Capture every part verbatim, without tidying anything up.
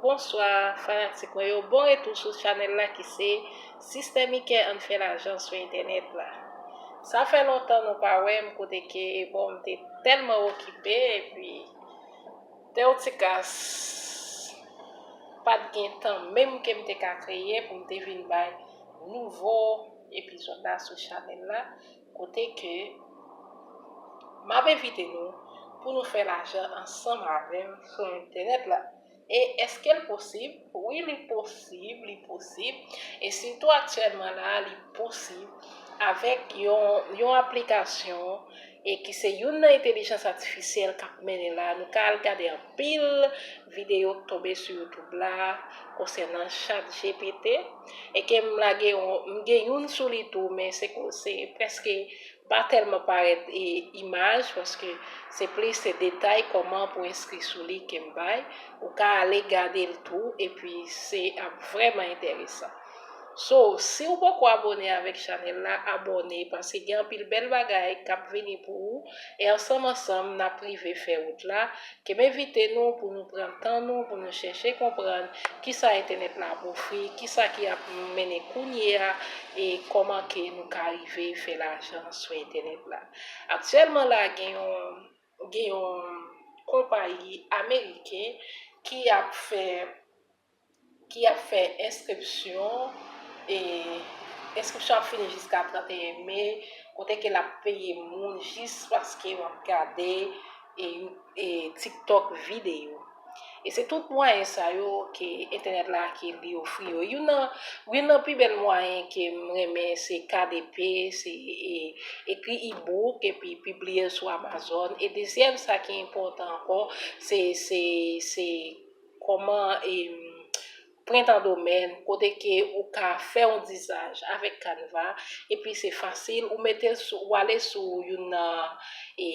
Bonswa, fanatik mwen yo. Bon retou sou chanèl la ki se Sistèmikè Ann Fè Lajan sou entènèt la. Sa fè lontan nou pa wè m kote ke, bon, m te tèlman okipe, epi Tèotikas pa t gen tan menm ke m te ka kreye pou m te vin bay nouvo epizòd la sou chanèl la, kote ke m ap envite nou pou nou fè lajan ansanm avè m sou entènèt la. E èske l posib? Wi, li posib, li posib. E sitou aktyèlman la, li posib avèk yon, yon aplikasyon e ki se youn nan entèlijans atifisyèl k ap mennen la. Nou ka al gade anpil videyo k tonbe sou YouTube la konsènan ChatGPT. E ke m lage yon, m gen youn sou li tou, men se ko-, se prèske pa tèlman parèt e imaj, paske se plis se detay kòman pou enskri sou li ke m bay. Ou ka ale gade l tou, epi se ap vrèman enteresan. So, si w poko abòne avèk chanèl la, abòne, paske gen anpil bèl bagay k ap vini pou ou, e ansanm ansanm, n ap rive fè wout la, ke m envite nou pou nou pran tan nou, pou nou chèche konprann kisa entènèt la ap ofri, kisa ki ap mennen kounye a, e kòman ke nou ka rive fè lajan sou entènèt la. Aktyèlman la, gen yon, gen yon konpayi ameriken ki ap fè, ki ap fè enskripsyon, e enskripsyon ap fini jiska trannteyen me, kote ke l ap peye moun jis paske w ap gade e, e TikTok videyo. E se tout mwayen sa yo ke entènèt la ke li ofri yo. Youn nan, youn nan pi bèl mwayen ke m renmen se K D P, se, e, ekri e-book epi pibliye l sou Amazon. E dezyèm sa ki enpòtan ankò, se, se, se kòman, em, pran tan domèn, kote ke ou ka fè yon dizaj avèk Canva, epi se fasil, ou mete l sou, ou ale sou youn nan, e,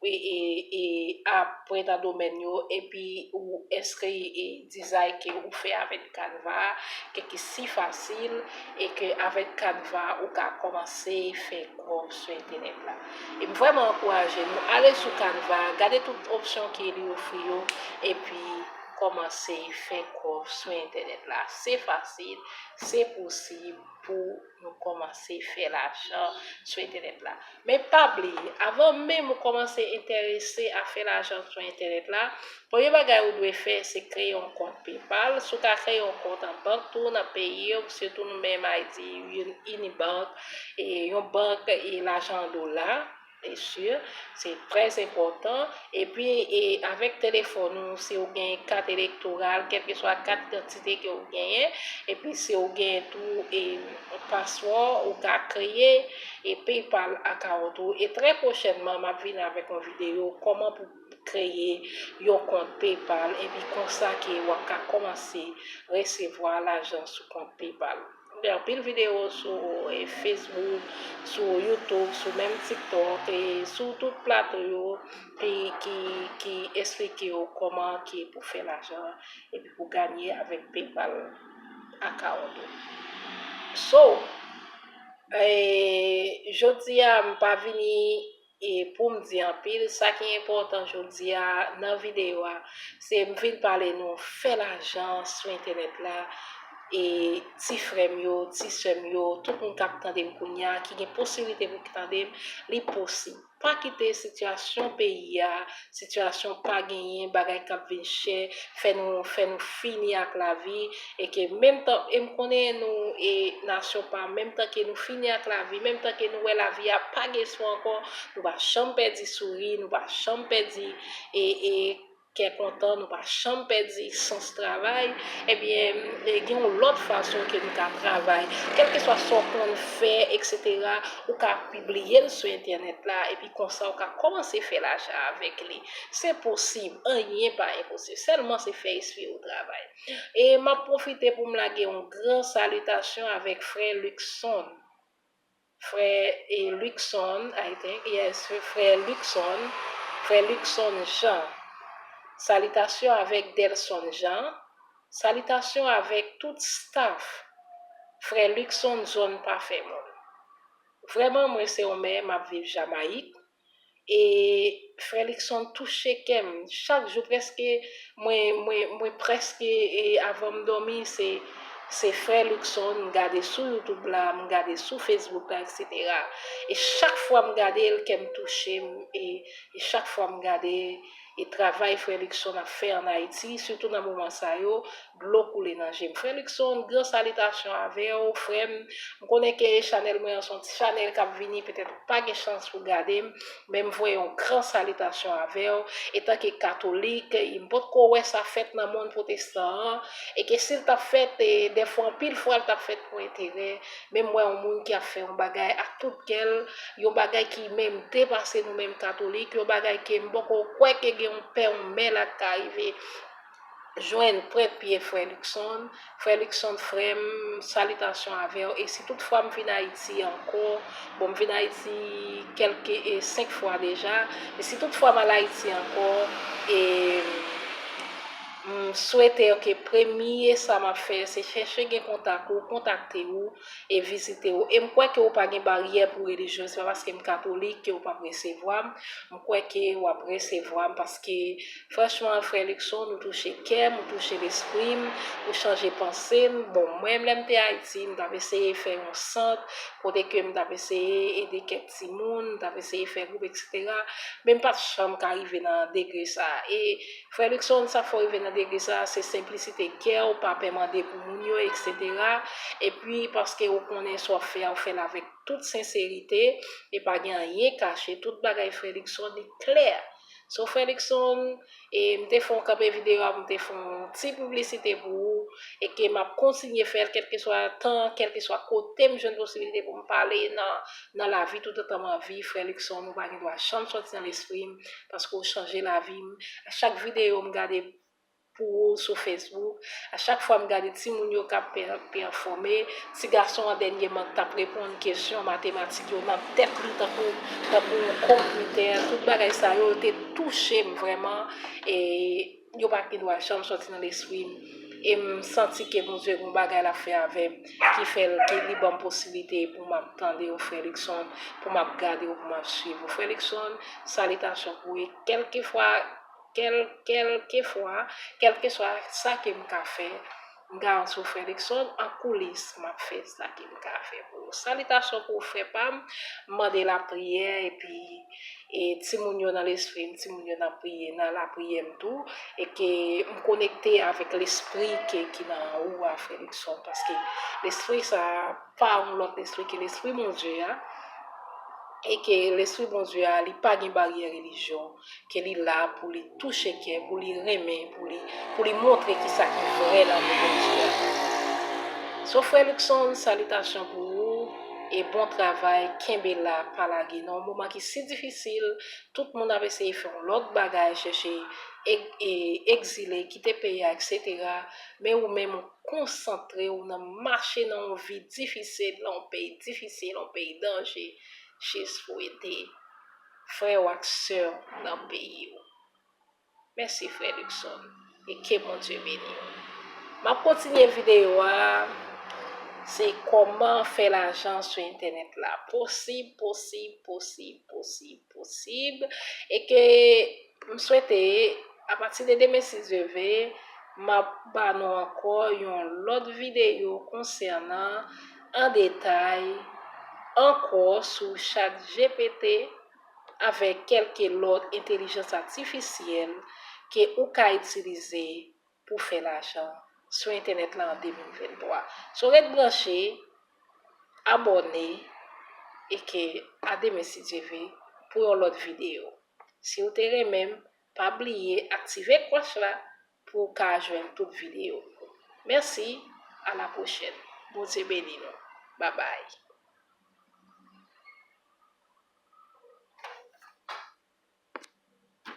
e, e, e, ap pran tan domèn yo, epi ou enskri, e, dizay ke ou fè avèk Canva, ke ki si fasil, e ke avèk Canva, ou ka kòmanse fè kòb sou entènèt la. E m vrèman ankouraje nou, ale sou Canva, gade tout opsyon ke li ofri yo, epi kòmanse fè kòb sou entènèt la. Se fasil, se posib pou nou kòmanse fè lajan sou entènèt la. Men pa bliye, avan menm ou kòmanse enterese a fè lajan sou entènèt la, premye bagay ou dwe fè, se kreye yon kont PayPal. Si w ka kreye yon kont an bank tou nan peyi w, sitou nou menm Ayiti, Unibank, e yon bank e lajan an dola, e si, se trè enpòtan. Epi, e avèk telefòn ou, si w gen kat elektoral, kèlkeswa kat idantite ke w genyen, epi si w gen tou, e, paswò, ou ka kreye, e, PayPal account ou. E trè pwochènman, m ap vin avèk yon videyo kòman pou kreye yon kont PayPal, epi konsa ke w ap ka kòmanse resevwa lajan sou kont PayPal. Gen anpil videyo sou, e, Facebook, sou YouTube, sou menm TikTok, e sou tout plato yo ki, ki, ki eksplike w kòman ki pou fè lajan epi pou ganye avèk PayPal account ou. So, e, jodi a, m pa vini e pou m di anpil, sa ki enpòtan jodi a nan videyo a, se m vin pale nou fè lajan sou entènèt la, e ti frè m yo, ti sè m yo, tout moun k ap tande m kounye a, ki gen posiblite pou tande m, li posib. Pa kite sitiyasyon peyi a, sitiyasyon pa genyen, bagay k ap vin chè, fè nou, fè nou fini ak lavi, e ke menm tan, e m konnen nou, e nasyon pa, menm tan ke nou fini ak lavi, menm tan ke nou wè lavi a pa gen espwa ankò, nou pa janm pèdi souri, nou pa janm pèdi, e, e kè kontan, nou pa janm pèdi sans travay, ebyen, e gen yon lòt fason ke nou ka travay. Kèlkeswa sa w konn fè, etsetera, ou ka pibliye l sou entènèt la, epi konsa ou ka kòmanse fè lajan avèk li. Se posib, anyen pa enposib, sèlman se fè espri w travay. E m ap pwofite pou m lage yon gran salitasyon avèk frè Luckson. Frè, e, Luckson, I think, yes, frè Luckson, frè Luckson Jean. Salitasyon avèk Delson Jean. Salitasyon avèk tout staff frè Luckson zòn pa fè moun. Vrèman, mwen se yon mè, m ap viv Jamayik. E frè Luckson touche kè m. Chak jou prèske, mwen, mwen, mwen prèske, e, avan m dòmi, se, se frè Luckson, m gade sou YouTube la, m gade sou Facebook la, et cetera. E chak fwa m gade l, kè m touche m, e, e chak fwa m gade, e travay frè Luckson ap fè ann Ayiti, sitou nan moman sa yo, dlo koule nan je m. Frè Luckson, gran salitasyon avè w, frè m. M konnen ke chanèl mwen an se yon ti chanèl k ap vini, petèt ou pa gen chans pou gade m, men m voye yon gran salitasyon avè w. Etanke katolik, e m potko wè sa fèt nan mond pwotestan an, e ke si l t ap fèt, e dèfwa, anpil fwa, l t ap fèt pou enterè, men m wè yon moun ki ap fè yon bagay ak tout kè l, yon bagay ki menm depase nou menm katolik, yon bagay ke m poko kwè ke gen yon pè, yon mè la k ka rive jwenn prèt pye frè Luckson. Frè Luckson, frè m, salitasyon avè w. E si tout fwa m vin Ayiti ankò, bon, m vin Ayiti kèlke, e, senk fwa deja, e si tout fwa m al Ayiti ankò, e m swete ke premye sa m ap fè, se chèche gen kontak ou, kontakte ou, e vizite w. E m kwè ke w pa gen baryè pou relijyon. Se pa paske m katolik ke w p ap resevwa m. M kwè ke w ap resevwa m paske, franchman, frè Luckson, ou touche kè m, ou touche lespri m, ou chanje panse m. Bon, mwen menm, lè m te Ayiti, m t ap eseye fè yon sant kote ke m t ap eseye ede kèk timoun, m t ap eseye fè gwoup, et cetera. Men m pa t janm ka rive nan degre sa a. E frè Luckson, sa fè w rive nan degre sa a, se senplisite kè w, pa pè mande pou moun yo, et cetera. Epi, paske ou konnen sa w ap fè a, ou fè l avèk tout senserite, e pa gen anyen kache, tout bagay frè Luckson, li klè. So, frè Luckson, e m te fè yon kanpe videyo a, m te fè yon ti piblisite pou ou, e ke m ap kontinye fè l, kèlkeswa tan, kèlkeswa kote m jwenn posibilite pou m pale nan, nan lavi, toutotan m anvi, frè Luckson, ou pa gen dwa janm sòti nan lespri m, paske ou chanje lavi m. A chak videyo m gade pou ou sou Facebook, a chak fwa m gade timoun yo k ap pè-, pèfòme, ti gason an dènyèman k t ap reponn kesyon matematik yo nan tèt li tankou, tankou yon konpitè, tout bagay sa yo te touche m vrèman, e yo pa gen dwa janm sòti nan lespri m. E m santi ke Bondye gen yon bagay l ap fè avè m, ki fè l, ki li ban m posiblite pou m ap tande w, frè Luckson, pou m ap gade w, pou m ap swiv ou. Frè Luckson, salitasyon pou ou. E kèlkefwa, kèl-, kèlkefwa, kèlkeswa sa ke m ka fè, m garanti w, frè Luckson, an koulis, m ap fè sa ke m ka fè pou ou. Salitasyon pou ou, frè pa m, m mande lapriyè, epi, e timoun yo nan lespri m, timoun yo nan priye, nan lapriyè m tou, e ke m konekte avèk lespri ke, ki nan ou a, frè Luckson, paske lespri sa a pa yon lòt lespri ke lespri Bondye a, e ke lespri Bondye a, li pa gen baryè relijyon, ke li la pou li touche kè, pou li renmen, pou li, pou li montre kisa ki vrè lanmou Bondye a. So, frè Luckson, salitasyon pou ou, e bon travay, kenbe la, pa lage nan yon moman ki si difisil, tout moun ap eseye fè yon lòt bagay, chèche e-, e-, egzile, kite peyi a, et cetera. Men ou menm, ou konsantre w nan mache nan yon vi difisil, nan yon peyi difisil, yon peyi danje, jis pou ede frè w ak sè w nan peyi w. Mèsi, frè Luckson, e ke Bondye beni w. M ap kontinye videyo a, se kòman fè lajan sou entènèt la. Posib, posib, posib, posib, posib. E ke m swete, apati de demen, si Dye ve, m ap ba nou ankò yon lòt videyo konsènan an detay ankò sou ChatGPT avèk kèlke lòt entèlijans atifisyèl ke ou ka itilize pou fè lajan sou entènèt la an de mil venntwa. So, ret branche, abòne, e ke a demen, si Dye ve, pou yon lòt videyo. Si w te renmen m, pa bliye aktive klòch la pou w ka jwenn tout videyo m yo. Mèsi, a la pwochèn. Bondye beni nou. Babay.